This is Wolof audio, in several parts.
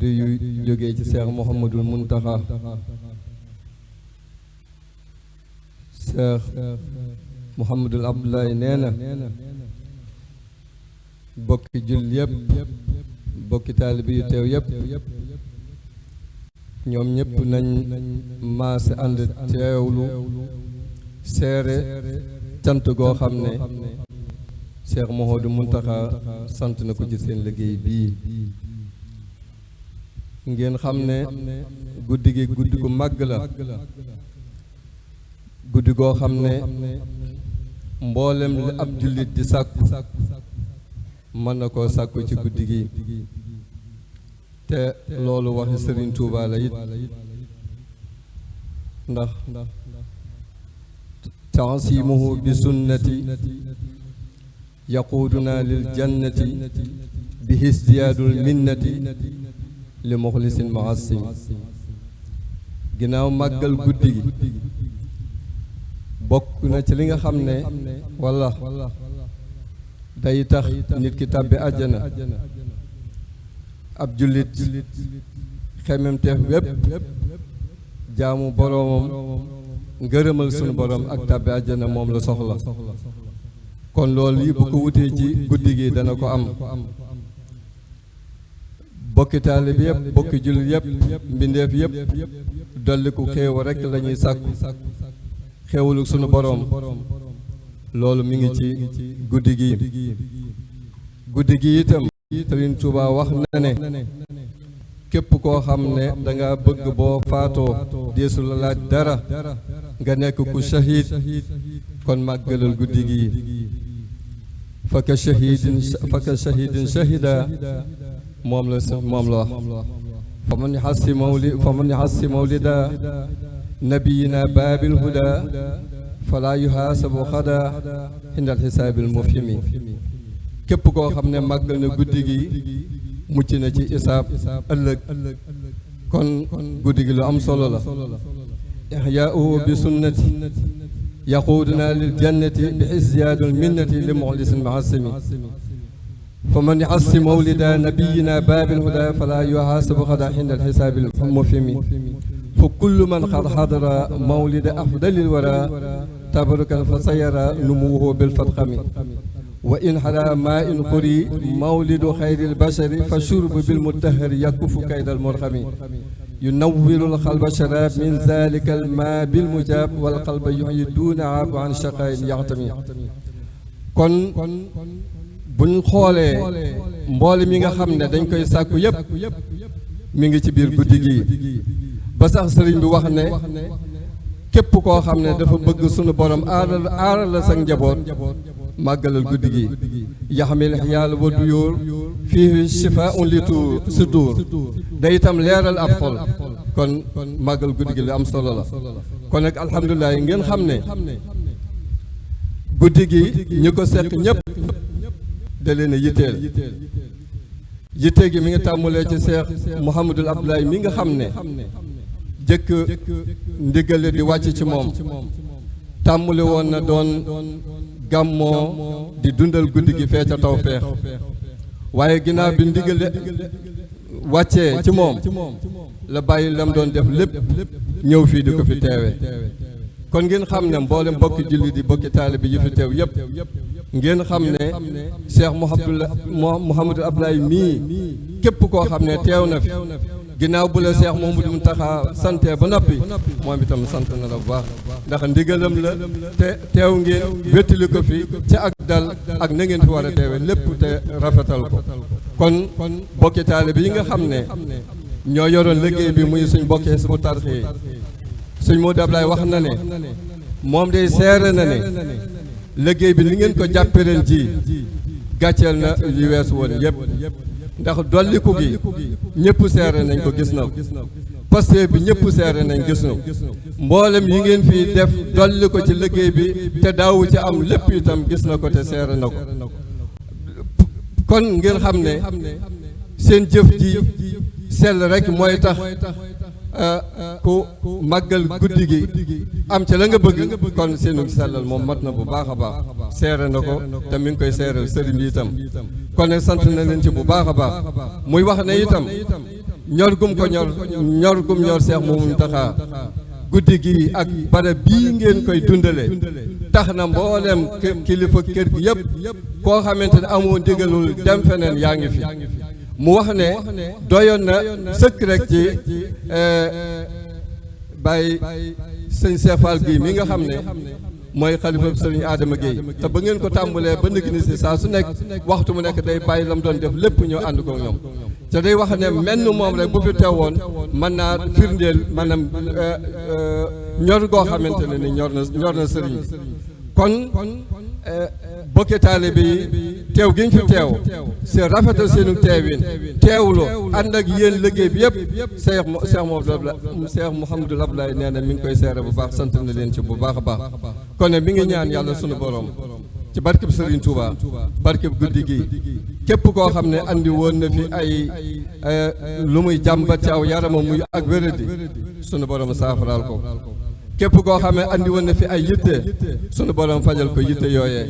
kàddu yu jógee ci Cheikh Mouhamadul Muntaxa. Cheikh Mouhamadul Abdoulaye nee na bokki jul yëpp bokki taalibi yu teew yëpp ñoom ñëpp nañ maase ànd teewlu seere cant goo xam ne Cheikh Mouhamadou Muntaxa sant na ko ci seen liggéey bii. ngeen xam ne guddi gi guddi gu màgg la, guddi goo xam ne mboolem li ab jullit di sàkku mën na koo sàkku ci guddi gi, te loolu waxi Sëriñ Tuuba la it, ndax taasimuhu bi sunnati yaquuduna lil jannati bi hisdiyaadul minnati li muxlisin muassim. ginnaaw màggal guddi gi bokk na ci li nga xam ne walla day tax nit ki tàbbi àjjana, ab jullit xememteef wépp jaamu boroomam ngërëmal sunu boroom ak tàbbi àjjana moom la soxla. kon loolu yi bu ko wutee ci guddi gi dana ko am. bokki taalibe bi yëpp bokki jullit yëpp mbindeef yëpp dolliku xéew rekk la ñuy sàkku, xéewalu sunu boroom. loolu mi ngi ci guddi gi. guddi gi itam Sëriñ Tuubaa wax na ne képp koo xam ne danga bëgg boo faatoo deesu la laaj dara nga nekk ku shahid, kon màggalal guddi gi. faka shahidin shahida moom la wax. fa man yaxassi mawlida nabiyina baabil huda fala yuhaasabu xada indal xisaabil mufhimi. képp koo xam ne màggal na guddi gi mucc na ci isaab ëllëg. kon guddi gi lu am solo la. ihyaa'uhu bi sunnati yaquuduna lil jannati bi isyaadul minnati li muxlisin muassimi. fa man yaxassi mawlida nabiyina baabil huda fala yuhaasabu xada indal xisaabil mufhimi. fa kullu man xad xadara mawlida afdalil wara tabarukan fa sayara numuwuhu bil fatxami. wa in xala maa in xuri mawlidu xayril bashari fa shurbu bil mutahari yakufu kaydal murxami. yunawwiru alxalba sharaab min zalika almaa bil mujaab wal qalba yuxyi duuna aabu an shaqaayin yaxtami. kon buñ xoolee mboole mi nga xam ne dañ koy sàkku yépp mi ngi ci biir guddi gi. ba sax sëriñ bi wax ne képp koo xam ne dafa bëgg sunu borom aaral la sa njaboot màggalal guddi gi. yaxmil yàlla wa duyóor fii shifaa'un li sudur day itam leeral ab xol. kon màggal guddi gi lu am solo la. kon nag alhamdulilah ngeen xam ne guddi gi ñi ko seq ñépp da leen a yitteel. yitte gi mi ngi tàmmulee ci Cheikh Mouhamadul Abdoulaye mi nga xam ne jëkk ndigale di wàcc ci moom tàmmuli woon na doon gàmmoo di dundal guddi gi fee ca Tawfeex. waaye ginnaaw bi ndigale wàccee ci moom la bàyyi lam doon def lépp ñëw fii di ko fi teewe. kon ngeen xam ne mboolem bokki jullit di bokki taalibe yi fi teew yépp ngeen xam ne Cheikh Mouhamadou Abdoulaye mii képp koo xam ne teew na fi ginnaaw bu la Cheikh Mouhamadou Mountakha sante ba noppi moom itam sant na la bu baax, ndax ndigalam la te teew ngeen wéttali ko fi ci ak dal ak na ngeen fi war a teewe lépp te rafetal ko. kon bokki taalibe yi nga xam ne ñoo yoroon liggéey bi muy suñ bokkee Hizbut Tarqiyyah suñ Modou Abdoulaye wax na ne moom day seere na ne liggéey bi ni ngeen ko jàppe ren ji gàcceel na li weesu woon yépp, ndax dolliku gi ñëpp seere nañ ko gis na ko. Pastef bi ñëpp seere nañ gis na ko. mboolem yi ngeen fii def dolli ko ci liggéey bi te daawu ci am lépp itam gis na ko te seere na ko. kon ngeen xam ne seen jëf ji sell rek mooy tax ku màggal guddi gi am ca la nga bëgg. kon seenu sellal moom mat na bu baax a baax, seere na ko te mi ngi koy seeral sëriñ bi itam. kon nag sant na leen ci bu baax a baax. muy wax ne itam ñor gum ko ñor gum ñor Seex Muntaxa guddi gi ak barab bii ngeen koy dundale tax na mboolem kilifa kër gi yëpp koo xamante ne amoo ndigalul dem feneen yaa ngi fi mu wax ne doyoon na sëkk rek ci bàyyi sëñ Cheikh Fall Guèye mi nga xam ne mooy xalifa sëriñ Adama Guèye te ba ngeen ko tàmbalee ba nëgg ni si saa su nekk waxtu mu nekk day bàyyi la mu doon def lépp ñëw ànd ko ñoom te day wax ne menn moom rek bu fi teewoon mën naa firndeel maanaam ñor goo xamante ne ni ñor na sëriñ bi kon bokki taalibe yi teew gi ñu fi teew c'est rafetal seenu teewin teewlu ànd ak yéen liggéey bi yëpp Cheikh Mouhamadou Abdoulaye nee na mi ngi koy seere bu baax sant na leen ci bu baax a baax kon ne mi ngi ñaan yàlla sunu borom ci barkeb Serigne Touba barkeb guddi gi képp koo xam ne andi woon na fi ay lu muy jàmbat ci aw yaramam muy ak wéradi sunu borom saafaraal ko képp koo xam ne andi woon na fi ay yitte sunu borom fajal ko yitte yooyee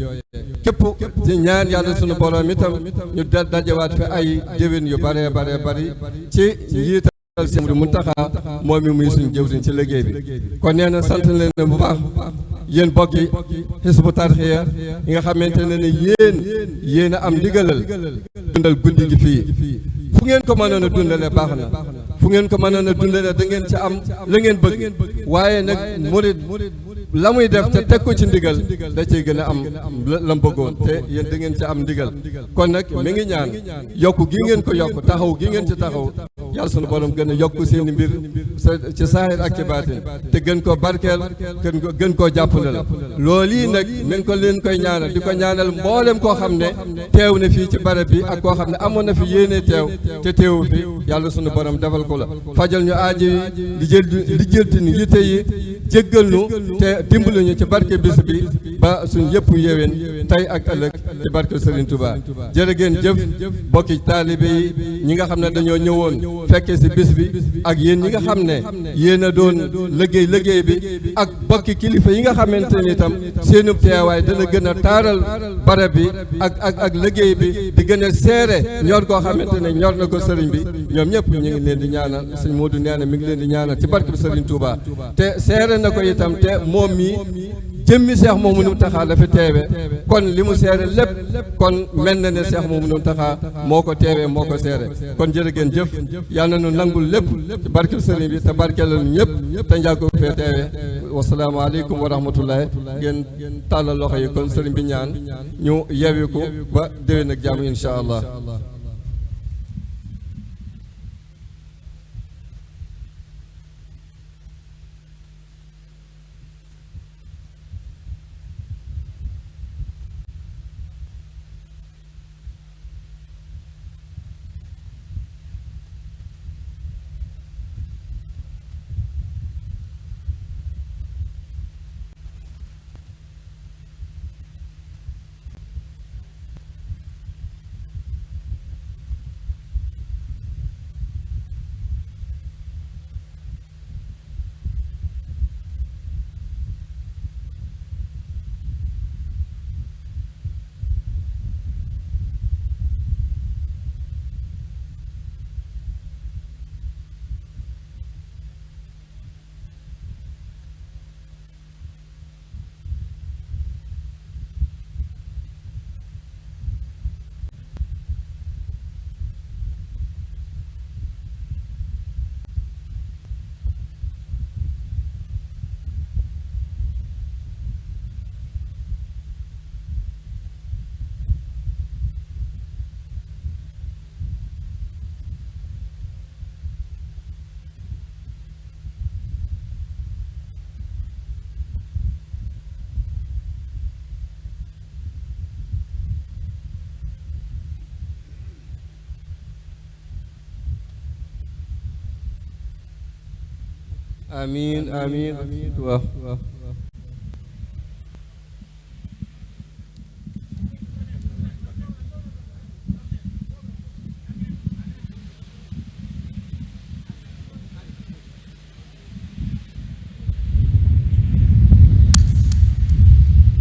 képp ci ñaan yàlla sunu borom itam ñu dajewaat fi ay déwén yu bare bari ci njiital Sëñ Muntaxa moom mi muy suñu jëwriñ ci liggéey bi kon nee na sant leen bu baax yéen bokki Hizbut Tarqiyyah yi nga xamante ne yéen a am ndigalal dundal guddi gi fii fu ngeen ko mënoon a dundale baax na fu ngeen ko mënoon a dundale da ngeen ci am la ngeen bëgg waaye nag murid la muy def te teg ko ci ndigal da ciy gën a am la mu bëggoon te yéen da ngeen ci am ndigal kon nag mi ngi ñaan yokk gi ngeen ko yokk taxaw gi ngeen ci taxaw yàlla sunu borom gën a yokk seen i mbir ci saahir ak ci baatin te gën koo barkeel gën koo jàppale la loolu yi nag mi ngi ko leen koy ñaanal di ko ñaanal mboolem koo xam ne teew na fii ci barab bi ak koo xam ne amoon na fi yéene teew te teewu fi yàlla sunu borom defal ko la fajal ñu aajo yi di jëlti ni yitte yi jéggal nu te dimbali ñu ci barke bis bi ba suñ yëpp yéwén tey ak ëllëg ci barke Serigne Touba jërë ngeen jëf bokki taalibe yi ñi nga xam ne dañoo ñëwoon fekke si bis bi ak yéen ñi nga xam ne yéen a doon liggéey bi ak bokki kilifa yi nga xamante ni itam seenub teewaay dana gën a taaral barab bi ak liggéey bi di gën a seere ñor koo xamante ne ñor na ko sëriñ bi ñoom ñëpp ñu ngi leen di ñaanal sëñ Modou nee na mi ngi leen di ñaanal ci barke bi Serigne Touba te seere na ko itam te moom mi jëmmi Seex Muntaxa la fi teewe kon li mu seere lépp kon mel na ne Seex Muntaxa moo ko teewe moo ko seere kon jërë ngeen jëf yàlla na nu nangul lépp ci barkeb sëriñ bi te barkeelal ñëpp te njàgg ko fee teewe wasalaamaaleykum wa rahmatullahi ngeen tàllal loxo yi kon sëriñ bi ñaan ñu yewi ko ba déwén ak jàmm insha allah amiin waaw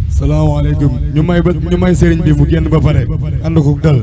salaamaaleykum ñu may sëriñ bi mu génn ba pare ànd ko dal